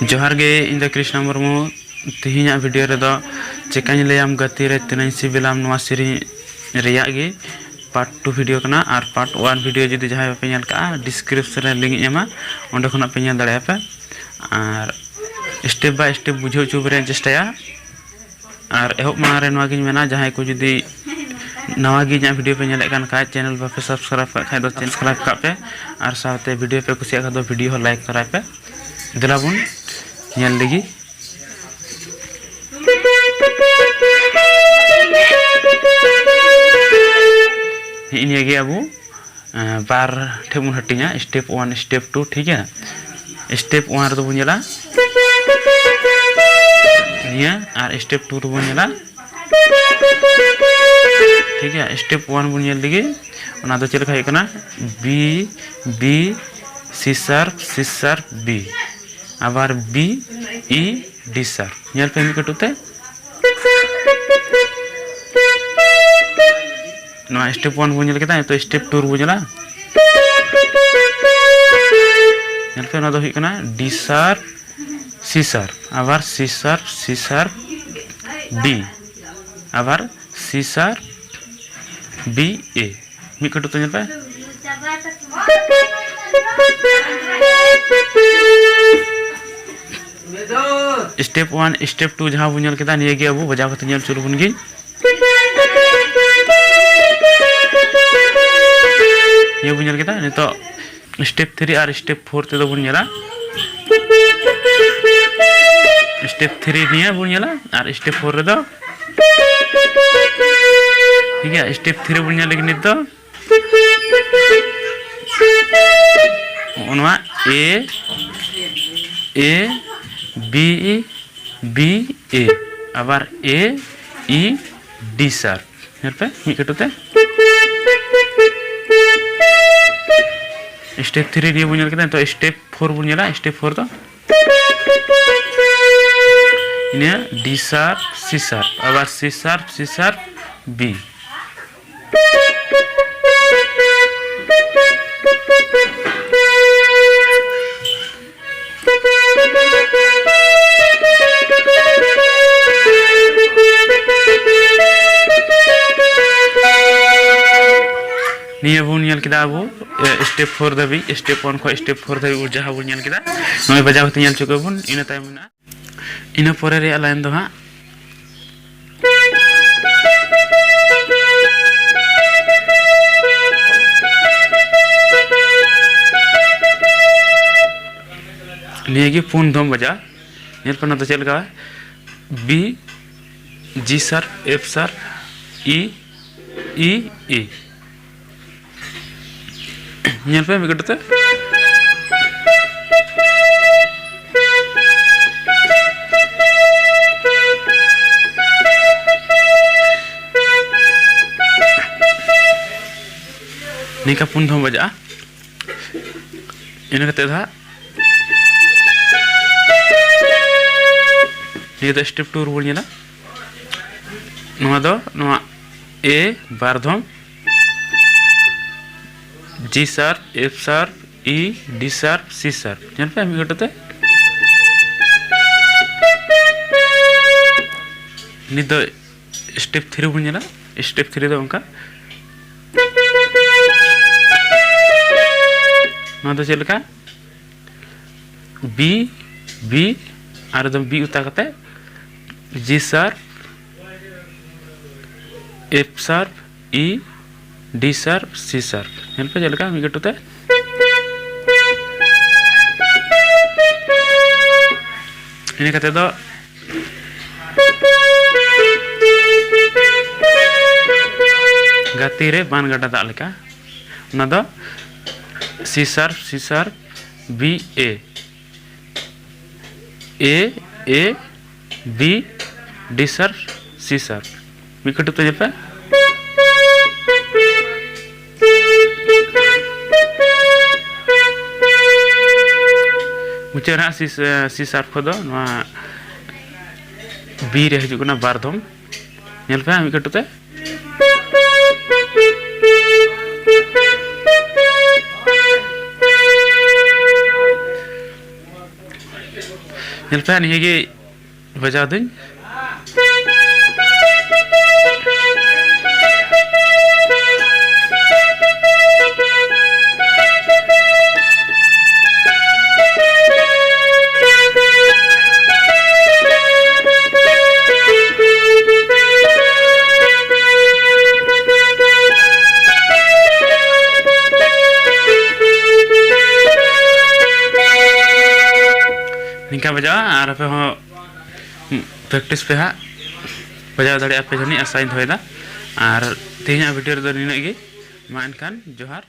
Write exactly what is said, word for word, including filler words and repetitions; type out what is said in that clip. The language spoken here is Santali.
ᱡᱚᱦᱟᱨ ᱜᱮ, ᱤᱧ ᱫᱚ ᱠᱨᱤᱥᱱᱟ ᱢᱩᱨᱢᱩ᱾ ᱛᱮᱦᱮᱧᱟᱜ ᱵᱷᱤᱰᱤᱭᱳ ᱨᱮᱫᱚ ᱪᱮᱠᱟᱧ ᱞᱟᱹᱭᱟᱢ ᱜᱟᱛᱮ ᱨᱮ ᱛᱤᱱᱟᱹᱧ ᱥᱤᱵᱤᱞᱟᱢ, ᱱᱚᱣᱟ ᱥᱮᱨᱮᱧ ᱨᱮᱭᱟᱜ ᱜᱮ ᱯᱟᱨᱴ ᱴᱩ ᱵᱷᱤᱰᱤᱭᱳ ᱠᱟᱱᱟ᱾ ᱟᱨ ᱯᱟᱨᱴ ᱳᱣᱟᱱ ᱵᱷᱤᱰᱤᱭᱳ ᱡᱩᱫᱤ ᱡᱟᱦᱟᱸᱭ ᱵᱟᱯᱮ ᱧᱮᱞ ᱠᱟᱜᱼᱟ, ᱰᱤᱥᱠᱨᱤᱯᱥᱚᱱ ᱨᱮ ᱞᱤᱝᱠ ᱤᱧ ᱮᱢᱟ, ᱚᱸᱰᱮ ᱠᱷᱚᱱᱟᱜ ᱯᱮ ᱧᱮᱞ ᱫᱟᱲᱮᱭᱟᱜᱼᱟ ᱯᱮ᱾ ᱟᱨ ᱥᱴᱮᱯ ᱵᱟᱭ ᱥᱴᱮᱯ ᱵᱩᱡᱷᱟᱹᱣ ᱦᱚᱪᱚ ᱨᱮᱭᱟᱜ ᱤᱧ ᱪᱮᱥᱴᱟᱭᱟ᱾ ᱟᱨ ᱮᱦᱚᱵ ᱢᱟᱲᱟᱝ ᱨᱮ ᱱᱚᱣᱟ ᱜᱤᱧ ᱢᱮᱱᱟ, ᱡᱟᱦᱟᱸᱭ ᱠᱚ ᱡᱩᱫᱤ ᱱᱟᱣᱟ ᱜᱮ ᱤᱧᱟᱹᱜ ᱵᱷᱤᱰᱤᱭᱳ ᱯᱮ ᱧᱮᱞᱮᱫ ᱠᱟᱱ ᱠᱷᱟᱡ, ᱪᱮᱱᱮᱞ ᱵᱟᱯᱮ ᱥᱟᱵᱥᱠᱨᱟᱭᱤᱵ ᱠᱟᱜ ᱠᱷᱟᱡ ᱫᱚ ᱥᱟᱵᱥᱠᱨᱟᱭᱤᱵ ᱠᱟᱜ ᱯᱮ, ᱟᱨ ᱥᱟᱶᱛᱮ ᱵᱷᱤᱰᱤᱭᱳ ᱯᱮ ᱠᱩᱥᱤᱭᱟᱜ ᱠᱷᱟᱡ ᱫᱚ ᱵᱷᱤᱰᱤᱭᱳ ᱦᱚᱸ ᱞᱟᱭᱤᱠ ᱛᱚᱨᱟᱭ ᱯᱮ᱾ ᱫᱮᱞᱟ ᱵᱚᱱ ᱧᱮᱞ ᱞᱮᱜᱮ᱾ ᱦᱮᱸ, ᱱᱤᱭᱟᱹ ᱜᱮ ᱟᱵᱚ ᱮᱸ, ᱵᱟᱨ ᱴᱷᱮᱱ ᱵᱚᱱ ᱦᱟᱹᱴᱤᱧᱟ, ᱥᱴᱮᱯ ᱳᱣᱟᱱ, ᱥᱴᱮᱯ ᱴᱩ, ᱴᱷᱤᱠ ᱜᱮᱭᱟ᱾ ᱥᱴᱮᱯ ᱳᱣᱟᱱ ᱨᱮᱫᱚ ᱵᱚᱱ ᱧᱮᱞᱟ ᱱᱤᱭᱟᱹ, ᱟᱨ ᱥᱴᱮᱯ ᱴᱩ ᱨᱮᱵᱚᱱ ᱧᱮᱞᱟ, ᱴᱷᱤᱠ ᱜᱮᱭᱟ᱾ ᱥᱴᱮᱯ ᱳᱣᱟᱱ ᱵᱚᱱ ᱧᱮᱞ ᱞᱮᱜᱮ, ᱚᱱᱟ ᱫᱚ ᱪᱮᱫ ᱞᱮᱠᱟ ᱦᱩᱭᱩᱜ ᱠᱟᱱᱟ? ᱵᱤ, ᱵᱤ, ᱥᱤ ᱥᱟᱨᱯ, ᱥᱤ ᱥᱟᱨᱯ, ᱵᱤ, ᱟᱵᱟᱨ ᱵᱤ, ᱤ, ᱰᱤ ᱥᱟᱨᱯ᱾ ᱧᱮᱞ ᱯᱮ ᱢᱤᱫ ᱠᱟᱹᱴᱩᱵ ᱛᱮ᱾ ᱱᱚᱣᱟ ᱥᱴᱮᱯ ᱳᱣᱟᱱ ᱵᱚᱱ ᱧᱮᱞ ᱠᱮᱫᱟ, ᱱᱤᱛᱚᱜ ᱥᱴᱮᱯ ᱴᱩ ᱨᱮᱵᱚᱱ ᱧᱮᱞᱟ᱾ ᱧᱮᱞ ᱯᱮ, ᱱᱚᱣᱟ ᱫᱚ ᱦᱩᱭᱩᱜ ᱠᱟᱱᱟ ᱰᱤ ᱥᱟᱨᱯ, ᱥᱤ ᱥᱟᱨᱯ, ᱟᱵᱟᱨ ᱥᱤ ᱥᱟᱨᱯ, ᱥᱤ ᱥᱟᱨᱯ, ᱰᱤ, ᱟᱵᱟᱨ ᱥᱤ ᱥᱟᱨᱯ, ᱵᱤ, ᱮ᱾ ᱢᱤᱫ ᱠᱟᱹᱴᱩᱵ ᱛᱮ ᱧᱮᱞ ᱯᱮ᱾ ᱥᱴᱮᱯ ᱳᱣᱟᱱ, ᱥᱴᱮᱯ ᱴᱩ ᱡᱟᱦᱟᱸ ᱵᱚᱱ ᱧᱮᱞ ᱠᱮᱫᱟ, ᱱᱤᱭᱟᱹ ᱜᱮ ᱟᱵᱚ ᱵᱟᱡᱟᱣ ᱠᱟᱛᱮ ᱧᱮᱞ ᱦᱚᱪᱚ ᱞᱮᱵᱚᱱ ᱜᱮ᱾ ᱱᱤᱭᱟᱹ ᱵᱚᱱ ᱧᱮᱞ ᱠᱮᱫᱟ᱾ ᱱᱤᱛᱚᱜ ᱥᱴᱮᱯ ᱛᱷᱨᱤ ᱟᱨ ᱥᱴᱮᱯ ᱯᱷᱳᱨ ᱛᱮᱫᱚ ᱵᱚᱱ ᱧᱮᱞᱟ᱾ ᱥᱴᱮᱯ ᱛᱷᱨᱤ ᱱᱤᱭᱟᱹ ᱵᱚᱱ ᱧᱮᱞᱟ, ᱟᱨ ᱥᱴᱮᱯ ᱯᱷᱳᱨ ᱨᱮᱫᱚ ᱴᱷᱤᱠ ᱜᱮᱭᱟ, ᱥᱴᱮᱯ ᱛᱷᱨᱤ ᱵᱚᱱ ᱧᱮᱞ ᱞᱮᱜᱮ ᱱᱤᱛ ᱫᱚ᱾ ᱱᱚᱜᱼᱚ ᱱᱚᱣᱟ ᱮ, ᱮ, ᱵᱤ, ᱵᱤ, ᱮ, ᱟᱵᱟᱨ ᱮ, ᱤ, ᱰᱤ ᱥᱟᱨᱯ᱾ ᱧᱮᱞ ᱯᱮ ᱢᱤᱫ ᱠᱟᱹᱴᱩᱵ ᱛᱮ᱾ ᱥᱴᱮᱯ ᱛᱷᱨᱤ ᱱᱤᱭᱟᱹ ᱵᱚᱱ ᱧᱮᱞ ᱠᱮᱫᱟ, ᱱᱤᱛᱚᱜ ᱥᱴᱮᱯ ᱯᱷᱳᱨ ᱵᱚᱱ ᱧᱮᱞᱟ᱾ ᱥᱴᱮᱯ ᱯᱷᱳᱨ ᱫᱚ ᱱᱤᱭᱟᱹ ᱰᱤ ᱥᱟᱨᱯ, ᱥᱤ ᱥᱟᱨᱯ, ᱟᱵᱟᱨ ᱥᱤ ᱥᱟᱨᱯ, ᱥᱤ ᱥᱟᱨᱯ, ᱵᱤ᱾ ᱱᱤᱭᱟᱹ ᱵᱚᱱ ᱧᱮᱞ ᱠᱮᱫᱟ ᱟᱵᱚ, ᱮ, step four ᱫᱷᱟᱹᱵᱤᱡ, step one ᱠᱷᱚᱱ step four ᱫᱷᱟᱹᱵᱤᱡ ᱵᱚᱱ ᱡᱟᱦᱟᱸ ᱵᱚᱱ ᱧᱮᱞ ᱠᱮᱫᱟ, ᱱᱚᱜᱼᱚᱭ ᱵᱟᱡᱟᱣ ᱠᱟᱛᱮ ᱧᱮᱞ ᱦᱚᱪᱚ ᱠᱚᱣᱟ ᱵᱚᱱ᱾ ᱤᱱᱟᱹ ᱛᱟᱭᱚᱢ ᱢᱮᱱᱟᱜᱼᱟ, ᱤᱱᱟᱹ ᱯᱚᱨᱮ ᱨᱮᱭᱟᱜ line ᱫᱚ ᱦᱟᱸᱜ ᱱᱤᱭᱟᱹ ᱜᱮ ᱯᱩᱱ ᱫᱷᱚᱢ ᱵᱟᱡᱟᱜᱼᱟ᱾ ᱧᱮᱞ ᱯᱮ, ᱱᱚᱣᱟ ᱫᱚ ᱪᱮᱫ ᱞᱮᱠᱟ? B, G sharp, F sharp, E, E, E᱾ ᱧᱮᱞ ᱯᱮ ᱢᱤᱫ ᱠᱟᱹᱴᱩᱵ ᱛᱮ᱾ ᱱᱤᱝᱠᱟ ᱯᱩᱱ ᱫᱷᱚᱢ ᱵᱟᱡᱟᱜᱼᱟ᱾ ᱤᱱᱟᱹ ᱠᱟᱛᱮ ᱫᱚ ᱦᱟᱸᱜ ᱱᱤᱭᱟᱹ ᱫᱚ step two ᱨᱮᱵᱚᱱ ᱧᱮᱞᱟ᱾ ᱱᱚᱣᱟ ᱫᱚ ᱱᱚᱣᱟ A ᱵᱟᱨ ᱫᱷᱚᱢ, G sharp, F sharp, E, D sharp, C sharp᱾ ᱧᱮᱞ ᱯᱮ ᱢᱤᱫ ᱠᱟᱹᱴᱩᱵ ᱛᱮ᱾ ᱱᱤᱛ ᱫᱚ step three ᱵᱚᱱ ᱧᱮᱞᱟ᱾ Step three ᱫᱚ ᱚᱱᱠᱟ, ᱱᱚᱣᱟ ᱫᱚ ᱪᱮᱫ ᱞᱮᱠᱟ? B, B, ᱟᱨ ᱮᱠᱫᱚᱢ B ᱩᱛᱟ ᱠᱟᱛᱮ G sharp, F sharp, E, D sharp, C sharp᱾ ᱧᱮᱞ ᱯᱮ ᱪᱮᱫ ᱞᱮᱠᱟ ᱢᱤᱫ ᱠᱟᱹᱴᱩᱵ ᱛᱮ᱾ ᱤᱱᱟᱹ ᱠᱟᱛᱮ ᱫᱚ ᱜᱟᱛᱮ ᱨᱮ ᱵᱟᱱ ᱜᱟᱰᱟ ᱫᱟᱜ ᱞᱮᱠᱟ, ᱚᱱᱟ ᱫᱚ C sharp, C sharp, B, A, A, A, B, D sharp, C sharp᱾ ᱢᱤᱫ ᱠᱟᱹᱴᱩᱵ ᱛᱮ ᱧᱮᱞ ᱯᱮ᱾ ᱢᱩᱪᱟᱹᱫ ᱨᱮ ᱦᱟᱸᱜ C, C sharp ᱠᱷᱚᱱ ᱫᱚ ᱱᱚᱣᱟ B ᱨᱮ ᱦᱤᱡᱩᱜ ᱠᱟᱱᱟ ᱵᱟᱨ ᱫᱷᱚᱢ᱾ ᱧᱮᱞ ᱯᱮ ᱦᱟᱸᱜ ᱢᱤᱫ ᱠᱟᱹᱴᱩᱵ ᱛᱮ᱾ ᱧᱮᱞ ᱯᱮ ᱦᱟᱸᱜ, ᱱᱤᱭᱟᱹ ᱜᱮ ᱵᱟᱡᱟᱣ ᱫᱟᱹᱧ᱾ ᱵᱟᱡᱟᱜᱼᱟ, ᱟᱨ ᱟᱯᱮ ᱦᱚᱸ ᱯᱨᱮᱠᱴᱤᱥ ᱯᱮ ᱦᱟᱸᱜ᱾ ᱵᱟᱡᱟᱣ ᱫᱟᱲᱮᱭᱟᱜᱼᱟ ᱯᱮ ᱡᱟᱹᱱᱤᱡ, ᱟᱥᱟᱧ ᱫᱚᱦᱚᱭᱮᱫᱟ᱾ ᱟᱨ ᱛᱮᱦᱮᱧᱟᱜ ᱵᱷᱤᱰᱤᱭᱳ ᱨᱮᱫᱚ ᱱᱤᱱᱟᱹᱜ ᱜᱮ᱾ ᱢᱟ ᱮᱱᱠᱷᱟᱱ ᱡᱚᱦᱟᱨ᱾